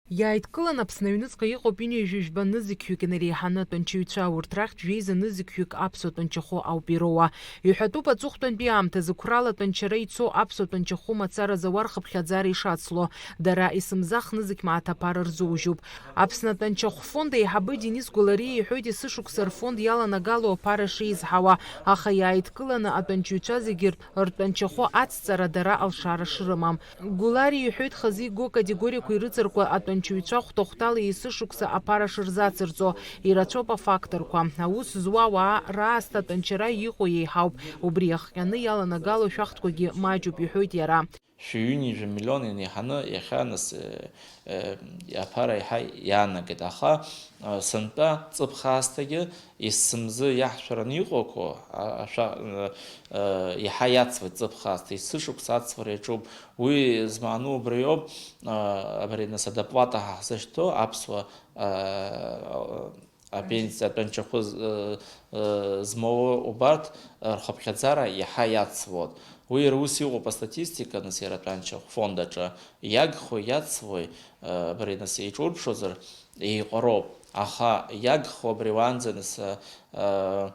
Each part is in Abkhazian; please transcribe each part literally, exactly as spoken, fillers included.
Иааидкылан Аԥсны аҩныҵҟа иҟоуп ҩынҩажәи жәба нызқьҩык инареиҳаны атәанчаҩцәа, урҭ рахьтә жәеиза нызқьҩык аԥсуа тәанчахәы ауп ироуа. Иҳәатәуп аҵыхәтәантәи аамҭазы қәрала атәанчара ицо аԥсуа тәанчахәы мацаразы ауаа рхыԥхьаӡара ишацло. Дара есымза хнызқь мааҭ аԥара рзужьуп. Аԥсны атәанчахә фонд аиҳабы Денис Гәлариа иҳәоит, есышықәса рфонд иаланагало аԥара шеизҳауа, аха иааидкыланы атәанчаҩцәа зегьы ртәанчахәы ацҵара дара алшара шрымам. Гәлариа иҳәоит, хазы игоу акатегориақәа ирыҵаркуа атәанчаҩцәа хәҭа-хәҭала есышықәса аԥара шырзацырҵо, ирацәоуп афакторқәа. Аус зуа ауаа раасҭа атәанчара иҟоу еиҳауп, убри иахҟьаны иаланагало шәахтәқәагьы маҷуп, иҳәоит иара. Шәи ҩынҩажәа миллион инеиҳаны иахьа нас, э, э, аԥара еиҳа иаанагеит, аха, э, сынтәа ҵыԥх аасҭагьы есымзы иаҳшәараны иҟоуқәоу, а-, ашәа-, э, э, иаҳа иацлеит ҵыԥх аасҭа, есышықәса ацлара иаҿуп. Уи змааноу убриоуп, э, абри нас адоплата ҳа ҳзышьҭоу аԥсуа, э, апенсиа, атәанчахәы з-, э, э, змоу убарҭ рхыԥхьаӡара иаҳа иацлоит. Уи рус иҟоуп астатистика, нас, иара атәанчахә фонд аҿы иагхои иацлои, э, абри, нас, еиҿурԥшуазар, еиҟароуп. Аха иагхо абри уаанӡа, нас, э, э,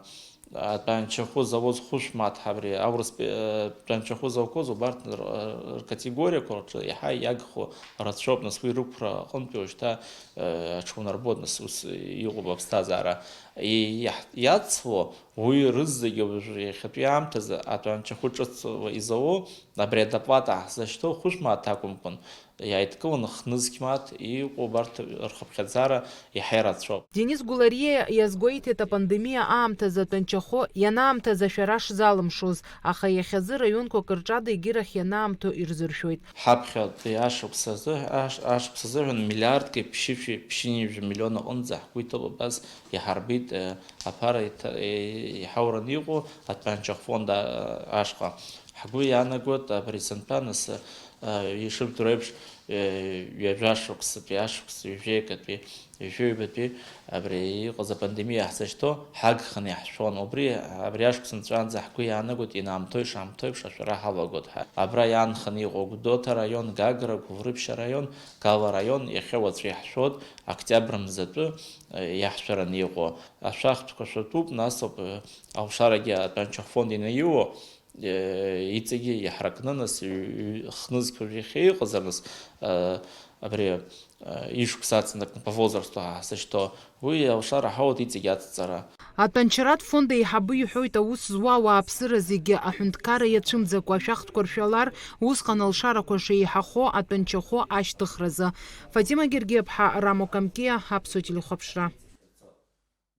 атәанчахәы зауз хәышә мааҭ абри аурыс пе-, э, тәанчахәы зауқәоз убарҭ р-, ркатегориақәа рҿы иаҳа иагхо рацәоуп, нас, уи рықәра аҟынтәи уажәшьҭа, э, аҽаунарбоит, нас, ус иҟоуп аԥсҭазаара. И-, иаҳ-, иацло уи рызегьы уажәы иахьатәи аамҭазы атәанчахәы ҿыцла изауоу, абри адоплата ҳзышьҭоу хәышә мааҭ акәымкәан, иааидкыланы хнызқь мааҭ иҟоу убарҭ рхыԥхьаӡара иаҳа ирацәоуп. Денис Гәлариа иазгәеиҭеит, апандемиа аамҭазы атәанчахәы ианаамҭаз ашәара шзалымшоз, аха иахьазы раионқәак рҿы егьирахь ианаамҭоу ирзыршәоит. Ҳаԥхьатәи ашықәс азы-, аш-, ашықәс азыҳәан миллиардки ԥшьышәи ԥшьынҩажәи миллион аҟынӡа ҳгәы иҭоуп, абас иҳарбеит, э, аԥара иҭа-, э, иҳаураны иҟоу атәанчахә фонд, а-, ашҟа. Ҳгәы иаанагоит абри сынтәа, нас, э, ишыбдыруа еиԥш, э, ҩажәа шықәсатәи ашықәс, ҩажәеигатәи, ҩажәеҩбатәи абри иҟаз апандемиа ҳзышьҭоу ҳагханы иаҳшәон. Убри, абри ашықәс нҵәаанӡа ҳгәы иаанагоит, инаамҭоу ишаамҭоу еиԥш ашәара ҳалагоит ҳәа. Абра иаанханы иҟоу Гәдоуҭа араион, Гагра, Гәылрыԥшь араион, Гава араион, иахьа уаҵәы иаҳшәоит, октиабр мзатәы, э, иаҳшәараны иҟоу. Ашәахтәқәа шәатәуп, нас ауп, э, алшарагьы атәанчахә фонд инаиуо, э, иҵегьы иаҳаракны, нас, ҩ-, ҩ-, хнызқь уажә иахьа иҟазар, нас, э, абри, э, ишықәс ацнакны по возрасту ҳа ҳзышьҭоу, уи алшара ҳауеит иҵегь ацҵара. Атәанчаратә фонд аиҳабы иҳәоит, аус зуа ауааԥсыра зегьы аҳәынҭқарра иацәымӡакәа ашәахтәқәа ршәалар, усҟан алшарақәа шеиҳахо атәанчахәы ашьҭыхразы. Фатима Гергиаԥҳа, Рамо Камкиа, Аԥсуа телехәаԥшра.